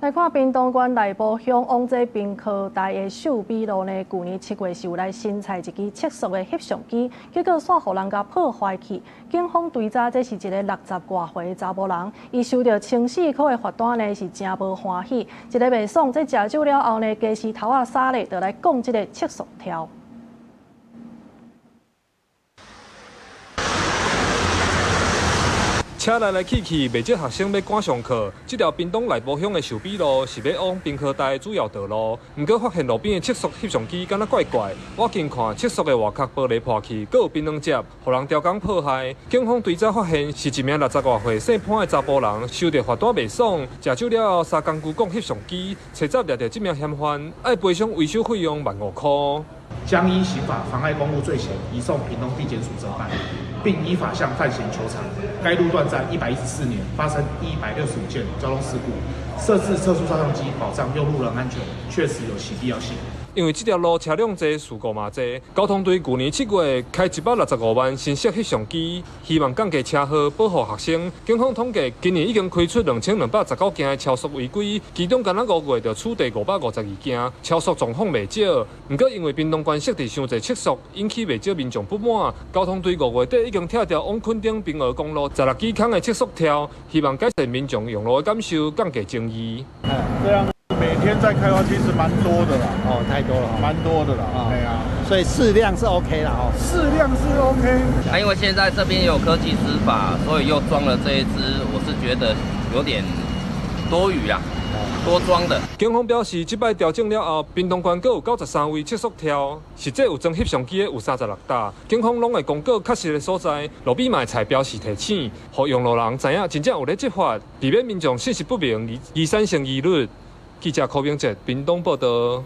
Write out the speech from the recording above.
來看屏東縣內埔鄉往這屏科大的秀美路呢，舊年7月是有來新採一支測速的翕相機，結果煞予人共破壞去。警方追查，這是一个六十外歲的查埔人，伊收著1004塊的罰單呢，是誠無歡喜。一个袂爽，這食酒了後呢，家私頭仔沙咧，就來摃這个測速條。車來來去去，袂少學生欲趕上課。這條屏東內埔鄉的秀美路是欲往屏科大的主要道路，毋過發現路邊的測速翕相機敢若怪怪。我近看測速的外殼玻璃破去，閣有檳榔汁，予人刁工破壞。警方追查發現，是一名六十外歲姓潘的查埔人，收著罰單袂爽，食酒了後相工具摃翕相機，揣十掠著這名嫌犯，愛賠償維修費用15,000塊。將依刑法妨礙公務罪嫌移送屏東地檢署偵辦，並依法向犯嫌求償。該路段在114年發生165件交通事故，設置測速照相機保障用路人安全，確實有其必要性。因為這條路車輛濟，事故嘛濟，交通隊舊年7月開165萬新設翕相機，希望降低車禍，保護學生。警方統計，今年已經開出2219件的超速違規，其中干焦5月就處罰552件，超速狀況袂少。毋過因為屏東縣設置傷濟測速，引起袂少民眾不滿。交通隊5月底已經拆掉往墾丁屏鵝公路16支空的測速條，希望改善民眾用路的感受，降低爭議。這樣每天在開發其實蠻多的啦，哦，太多了，蠻多的啦，對啊，所以適量是 OK 啦，哦，適量是 OK。啊，因為現在這邊有科技執法，所以又裝了這一支，我是覺得有點多餘啦，多裝的。警方表示，這擺調整了後，屏東縣閣有93位測速條，實際有裝翕相機的有36搭。警方攏會公告確實的所在，路邊嘛會採標示提醒，予用路人知影真正有咧執法，避免民眾信息不明而產生疑慮。記者柯明哲屏東報道。